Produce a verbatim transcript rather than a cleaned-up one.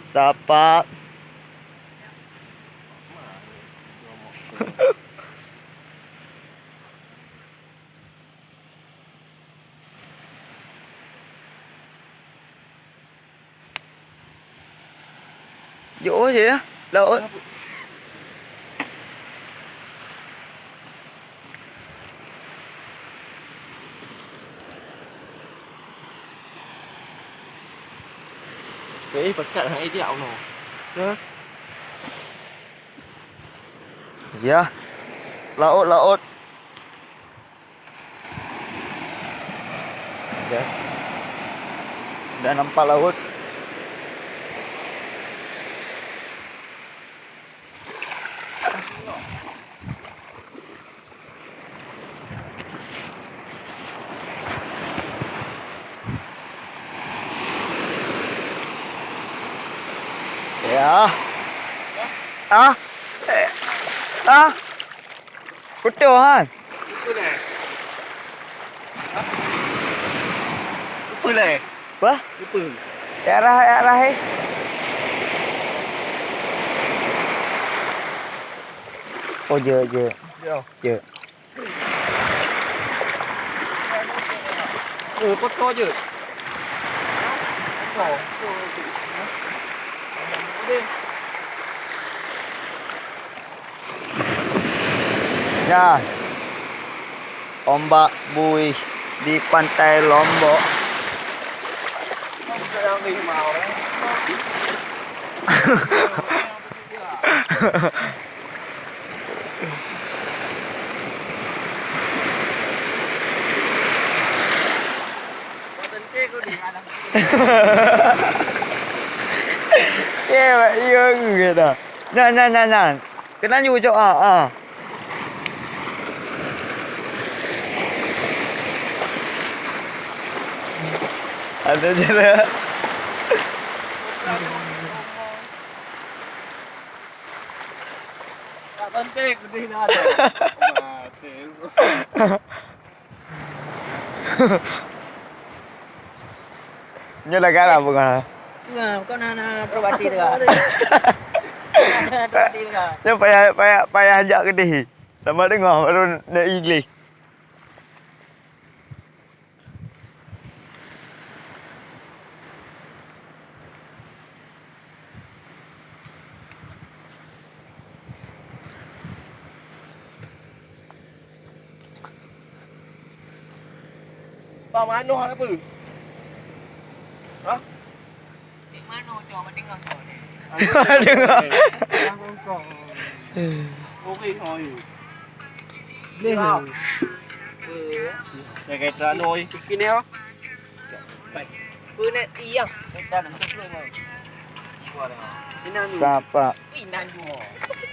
Sapa. Jôh je ya, laôt. Eh, pekat hang idiak unoe. Hah? Ya. Laôt, laôt. Yes. Dah nampak laut. Ya. Ah. Eh. Ah. Kutu han. Kutu leh. Hah? Kutu leh. Wah? Kutu. Ya rah, ya rah eh. Oh, je, je. Yo. Je. Eh, kotor je. Kotor. Nyan, ombak buih di Pantai Lombok. Ye, ye, ye dah. Nyan, nyan, nyan, nyan. Keunan yue cok, ah, ah. Ada je lah. Tak penting, pedih dah ada. Mati. Nyoe dah galak bukan? Nah, kau nak, nak terobati tu kan? Nak terobati tu kan? Nyoe payah, payah, payah jak keudeh. Tambah dengar baru nak igleh. Pak Manoh apa? Hah? Cik Manoh, cok, tengok, cok, ni. Tengok. Orang kongkong. Orang kongkong. Boleh, oi. Jaga itu anu, oi. Kini, oh. Peue nak tiang? Sapa? Inan dua.